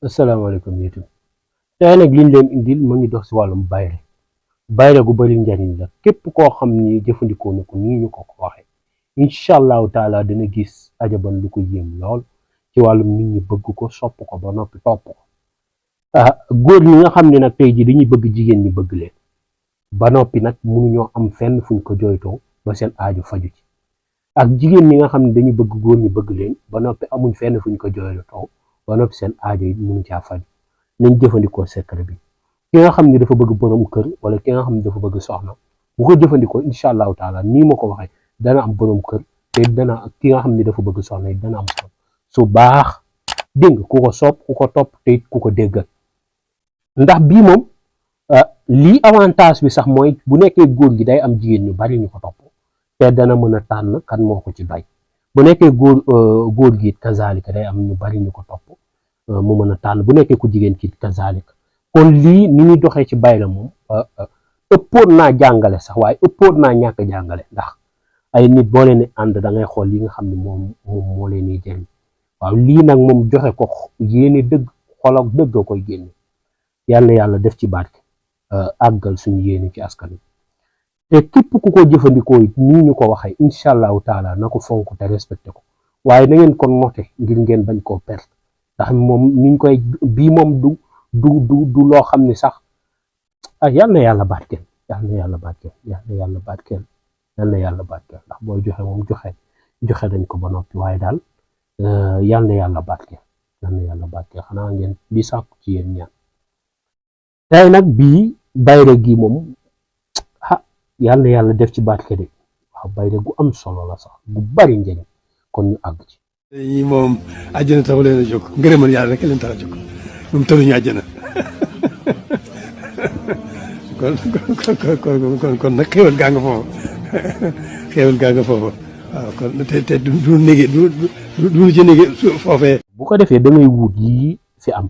asalaamaaleykum YouTube tey nag liñ leen indil mu ngi dox si wàllum bayre gu bëri njariñ la képp koo xam ni jëfandikoo na ko nii ñu ko waxee incha allahu taala dina gis ajaban lu ko yéem lool ci wàllum nit ñi bëgg ko sopp ko ba noppi topp ko góor ñi nga xam ne nag tey ji dañuy bëgg jigéen ñi bëgg leen ba noppi nag mënuñoo am fenn fuñ ko jooytoo ba seen aaju faju ci ak jigéen ñi nga xam ne dañuy bëgg góor ñi bëgg leen ba noppi amuñ fenn fuñ ko jooytoo ba noppi seen aajo yi mënu caa faju nañ jëfandikoo secret bi ki nga xam ne dafa bëgg borom kër wala ki nga xam ne dafa bëgg soxna bu ko jëfandikoo incha allahu taala nii ma ko waxee dana am borom kër te dana ki nga xam ne dafa bëgg soxna yi dana am soxna su baax dégg nga ku ko sopp ku ko topp te it ku ko déggal ndax bii moom lii avantage bi sax mooy bu nekkee góor gi day am jigéen ñu bari ñu ko topp te dana mën a tànn kan moo ko ci doy bu nekkee góor gi it kazaalika day am ñu bari ñu ko topp mu mën a tànn bu nekkee ku jigéen ki kazaalika kon lii ni ñuy doxee ci bayra moom ëppoon naa jàngale sax waaye ëppoon naa ñàkk jàngale ndax ay nit boo leen di ànd da ngay xool li nga xam ne moom moo leen di jëriñ waaw lii nag moom joxe ko yéene dëgg xol ak dëgg a koy génne yàlla def ci barke àggal suñu yéene ci askan wi te képp ku ko jëfandikoo it nii ñu ko waxee incha allahu taala na ko fonk te respecté ko waaye na ngeen ko noté ngir ngeen bañ koo perte ndax moom niñ koy bii moom du loo xam ne sax yal na yàlla barkeel yal na yàlla barkeel yal na yàlla barkeel yal na yàlla barkeel ndax booy joxe moom joxe dañ ko ba noppi waaye daal yal na yàlla barkeel yal na yàlla barkeel xanaa ngeen di sàkku ci yéen ñaan tey nag bii bayre gi moom yal na yàlla def ci barke de waaw bayre gu am solo la sax gu bari njëriñ kon ñu àgg ci. ñii moom àjjana taxu leen a jóg ngërëmal yàlla rek leen tax a jóg moom taluñu àjjana kon nag xéwal gaa nga foofu xéwal gaa nga foofu waaw kon te du nége du ci nége foofee. bu ko defee da ngay wut yii fi am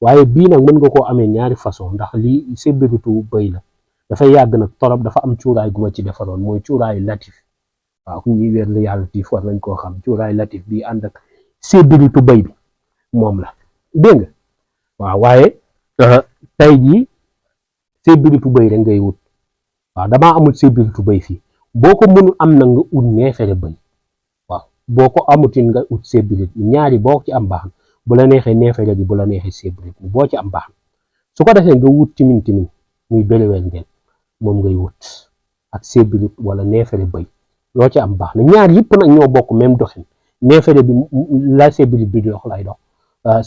waaye bii nag mën nga koo amee ñaari façon ndax lii sébéritu bëy la dafay yàgg nag torop dafa am cuuraay gu ma ci defaroon mooy cuuraayu latif waaw ñuy wér la yàlla tiif war nañ koo xam cuuraay latif bii ànd ak sébéritu bëy bi moom la dégg nga waaw waaye tey jii sébéritu bëy rek ngay wut waaw damaa amul sébéritu bëy fii boo ko mënul am na nga ut neefere bëy waaw boo ko amutin nga ut sébéritu ñaari boo ci am baax na bu la neexee neefere bi bu la neexee sébéritu boo ci am baax na su ko defee nga wut timin muy belewel ngeen moom ngay wut ak sébéritu wala neefere bëy loo ci am baax na ñaar yëpp nag ñoo bokk même doxin neefere bi la sébéritu bi di dox lay dox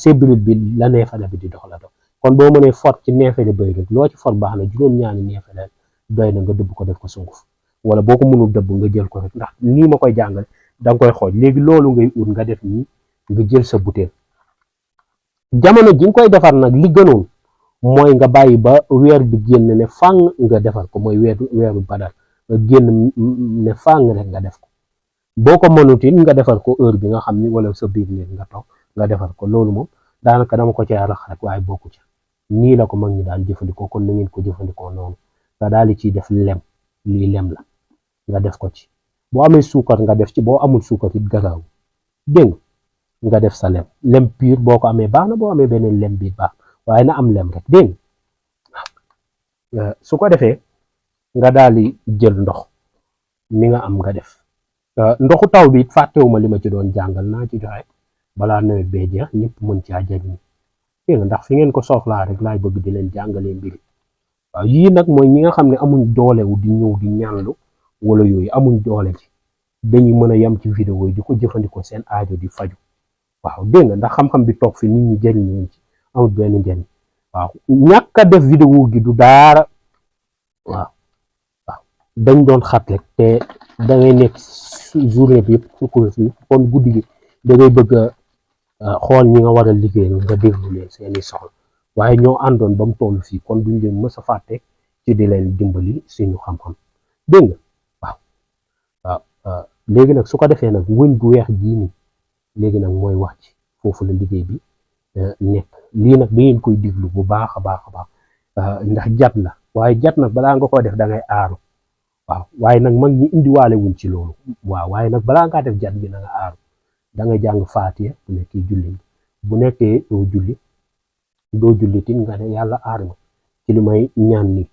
sébéritu bi la neefere bi di dox la dox kon boo mënee fort ci neefere bëy rek loo ci fort baax na juróom-ñaari neefere doy na nga dëbb ko def ko sunguf wala boo ko mënul dëbb nga jël ko rek ndax nii ma koy jàngale danga koy xooj léegi loolu ngay ut nga def nii nga jël sa butéel jamono ji nga koy defar nag li gënoon mooy nga bàyyi ba weer bi génn ne fàng nga defar ko mooy weeru badal nga génn ne fàng rek nga def ko boo ko mënutin nga defar ko heure bi nga xam ni wala sa biir néeg nga toog nga defar ko loolu moom daanaka dama ko cee rax rek waaye bokku ci nii la ko mag ñi daan jëfandikoo kon na ngeen ko jëfandikoo noonu nga daal di ciy def lem lii lem la nga def ko ci boo amee suukar nga def ci boo amul suukar it garaaw dégg nga def sa lem pur boo ko amee baax na boo amee beneen lem bi baax waaye na am lem rek dégg su ko defee nga daal di jël ndox mi nga am nga def ndoxu taw bi fàttewuma li ma ci doon jàngal naa ci joxe balaa nawet bee jeex ñëpp mën caa jëriñ dégg nga ndax fi ngeen ko soxlaa rek laay bëgg di leen jàngalee mbiri waaw yii nag mooy ñi nga xam ne amuñ doolewu di ñëw di ñaanlu wala yooyu amuñ doole ci dañuy mën a yem ci vidéo yi di ko jëfandikoo seen aajo di faju waaw dégg nga ndax xam-xam bi toog fi nit ñi jëriñuñ ci amul benn njëriñ waaw ñàkk a def vidéo gi du daara waaw dañ doon xat rek te da ngay nekk journée bi yëpp sukkur fi kon guddi gi da ngay bëgg a xool ñi nga war a liggéey nga déglu leen seeni soxla waaye ñoo àndoon ba mu toll fii kon duñ leen mës a fàtte ci di leen dimbali suñu xam-xam dégg nga waaw léegi nag su ko defee nag wëñ gu weex jii nii léegi nag mooy wax ci foofu la liggéey bi nekk lii nag da ngeen koy diglu bu baax a baax a baax ndax jat la waaye jat nag balaa nga ko def da ngay aaru waaw waaye nag mag ñi indiwaale wuñ ci loolu waaw waaye nag balaa ngaa def jat bi na nga aaru da nga jàng faatiya bu nekkee julli bu nekkee doo julli doo jullitin nga ne yàlla aar ma ci li may ñaan ni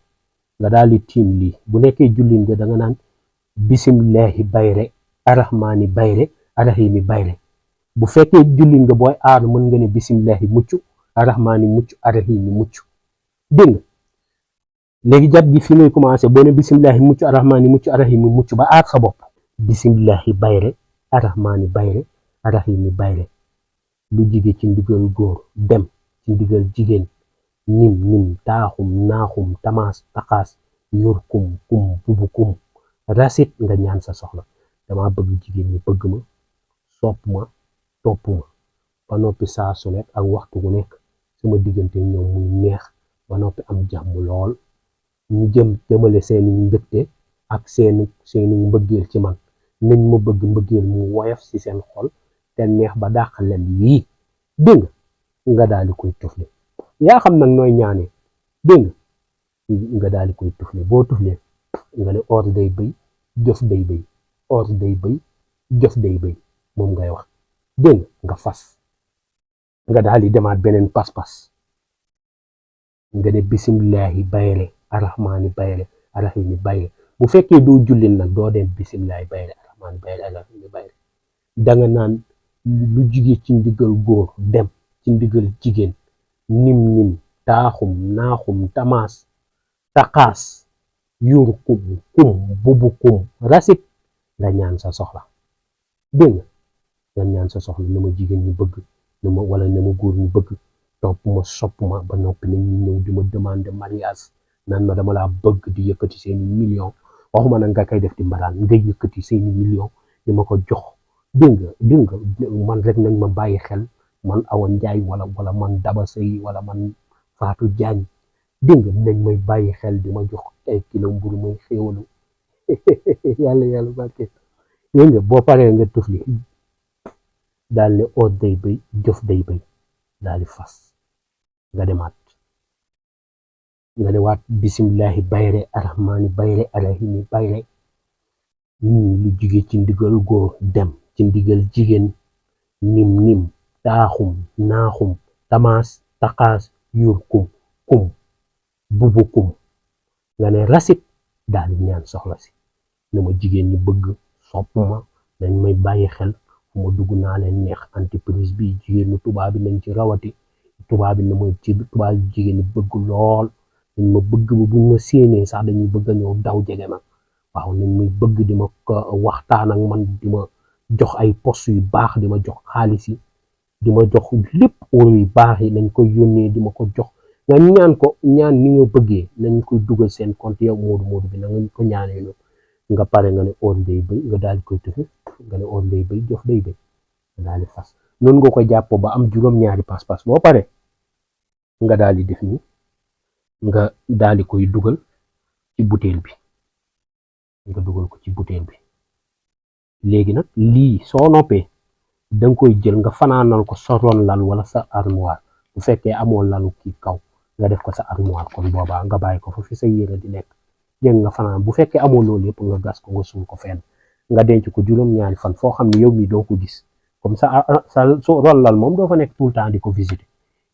nga daal di tiim lii bu nekkee jullit nga da nga naan bisimillahi bayre arrahmaani bayre arrahimi bayre bu fekkee jullit nga booy aar mën nga ne bisimillahi mucc arrahmaani mucc arrahimi mucc dégg nga léegi jat gi fi ngay commencé boo ne bisimillahi mucc arrahmaani mucc arrahimi mucc ba aar sa bopp bisimillahi bayre arrahmaani bayre arrahimi bayre lu jige ci ndigal góor dem ci ndigal jigéen nim taaxum naaxum tamaas taxaas yor kum bubu kum rasit nga ñaan sa soxla dama bëgg jigéen ñi bëgg ma sopp ma topp ma ba noppi saa su nekk ak waxtu wu nekk sama diggante ñoom muy neex ba noppi am jàmm lool ñu jëmale seeni mbëgte ak seeni mbëggeel ci man nañ ma bëgg mbëggeel mu woyof ci seen xol te neex ba dàq leen yii dégg nga daal di koy tufle yaa xam nag nooy ñaanee dégg nga daal di koy tufle boo tuflee nga ne or day bëy jëf day bëy or day bëy jëf day bëy moom ngay wax dégg nga fas nga daal di demaat beneen pas-pas nga ne bisimillahi bayre arrahmaani bayre arrahimi bayre bu fekkee doo jullit nag doo dem bisimillahi bayre arrahmaani bayre arrahimi bayre danga naan lu jige ci ndigal góor dem ci ndigal jigéen nim taaxum naaxum tamaas taxaas yuur kum bubu kum rasit nga ñaan sa soxla dégg nga ñaan sa soxla na ma jigéen ñu bëgg wala na ma góor ñu bëgg topp ma sopp ma ba noppi na ñu ñëw di ma demande mariage naan ma dama laa bëgg di yëkkati seeni million waxuma nag nga koy def di mbaraan nga yëkkati seeni million di ma ko jox dégg nga man rek nañ ma bàyyi xel man Awa Njaay wala man Daba Sey wala man Fatou Diagne dégg nga nañ may bàyyi xel di ma jox ay kilo mburu may xéewalu yàlla barke dégg nga boo paree nga tufli daal ne oot day bëy jëf day bëy daal di fas nga demaat nga ne waat bisimillahi bayre arrahmaani bayre arrahimi bayre lu jige ci ndigal góor dem ci ndigal jigéen nim taaxum naaxum tamaas taxaas yur kum bubu kum nga ne rasit daal di ñaan soxla si na ma jigéen ñi bëgg sopp ma nañ may bàyyi xel fu ma dugg naa leen neex entreprise bi jigéenu tubaab bi nañ ci rawati tubaab bi na ma ci tubaab bi jigéen ñi bëgg lool nañ ma bëgg ba buñ ma séenee sax dañuy bëgg a ñëw daw jege ma waaw nañ may bëgg di ma waxtaan ak man di ma jox ay poste yu baax di ma jox xaalis yi di ma jox lépp euro yu baax yi nañ koy yónnee di ma ko jox nga ñaan ni nga bëggee nañ koy dugal seen compte yow moodu bi na nga ko ñaanee noonu nga pare nga ne or day bëy nga daal di koy tufi nga ne or day bëy jox day bëy nga daal di fas noonu nga koy jàppoo ba am juróom-ñaari pas-pas boo pare nga daal di def ni nga daal di koy dugal ci butéel bi nga dugal ko ci butéel bi léegi nag lii soo noppee danga koy jël nga fanaanal ko sa ron lal wala sa armoire bu fekkee amoo lalu kii kaw nga def ko sa armoire kon boobaa nga bàyyi ko fa fi sa yére di nekk dégg nga fanaan bu fekkee amoo loolu yëpp nga gas ko nga suul ko fenn nga denc ko juróom-ñaari fan foo xam ne yow mii doo ko gis comme ça sa ron lal moom doo fa nekk tout le temps di ko visiter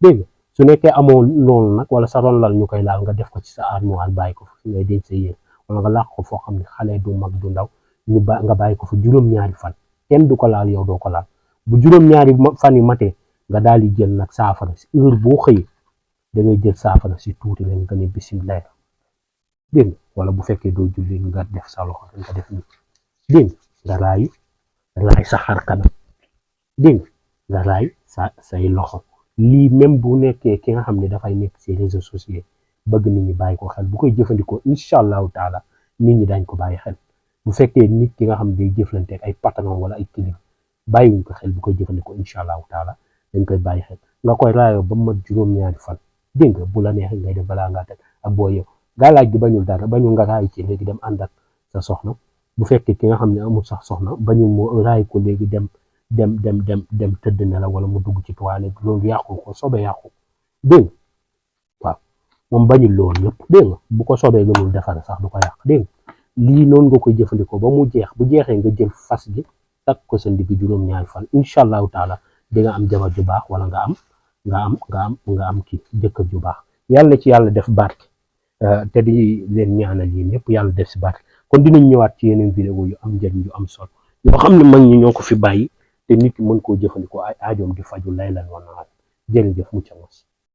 dégg nga su nekkee amoo loolu nag wala sa ron lal ñu koy laal nga def ko ci sa armoire bàyyi ko fa fi ngay denc sa yére wala nga làq ko foo xam ne xale du mag du ndaw nga bàyyi ko fa juróom-ñaari fan kenn du ko laal yow doo ko laal bu juróom-ñaari fan yi matee nga daal di jël nag saafara si heure boo xëyee da ngay jël saafara si tuuti leen nga ne bisimilah dégg nga wala bu fekkee doo julli nga def sa loxo nga def ni dégg nga raay sa xar kanam dégg nga raay say loxo lii même bu nekkee ki nga xam ne dafay nekk ci réseaux sociaux bëgg nit ñi bàyyi ko xel bu koy jëfandikoo incha allahu taala nit ñi dañ ko bàyyi xel bu fekkee nit ki nga xam ne day jëflanteeg ay patron wala ay kilifa bàyyiwuñ ko xel bu koy jëfandikoo incha allahu taala dañ koy bàyyi xel nga koy raayoo ba mat juróom-ñaari fan dégg nga bu la neexee ngay def balaa ngaa teg ak boo yow gaalaaj gi bañul dara bañul nga raay ci léegi dem ànd ak sa soxna bu fekkee ki nga xam ne amul sax soxna bañul mu raay ko léegi dem tëdd ne la wala mu dugg ci toilette loolu yàqu ko sobe yàqu dégg nga waaw moom bañul loolu yëpp dégg nga bu ko sobee gëmul defar sax du ko yàq dégg nga lii noonu nga koy jëfandikoo ba mu jeex bu jeexee nga jël fas gi takk ko sa ndigg juróom-ñaari fan incha allahu taala di nga am jabar ju baax wala nga am nga am kii jëkkër ju baax yàlla na ci yàlla def barke te di leen ñaanal yi ñëpp yàlla def si barke kon dinañ ñëwaat ci yeneen vidéo yu am njëriñ yu am solo yoo xam ne mag ñi ñoo ko fi bàyyi te nit ki mën koo jëfandikoo ay aajoom di faju lay lan wanaal jërëjëf mucc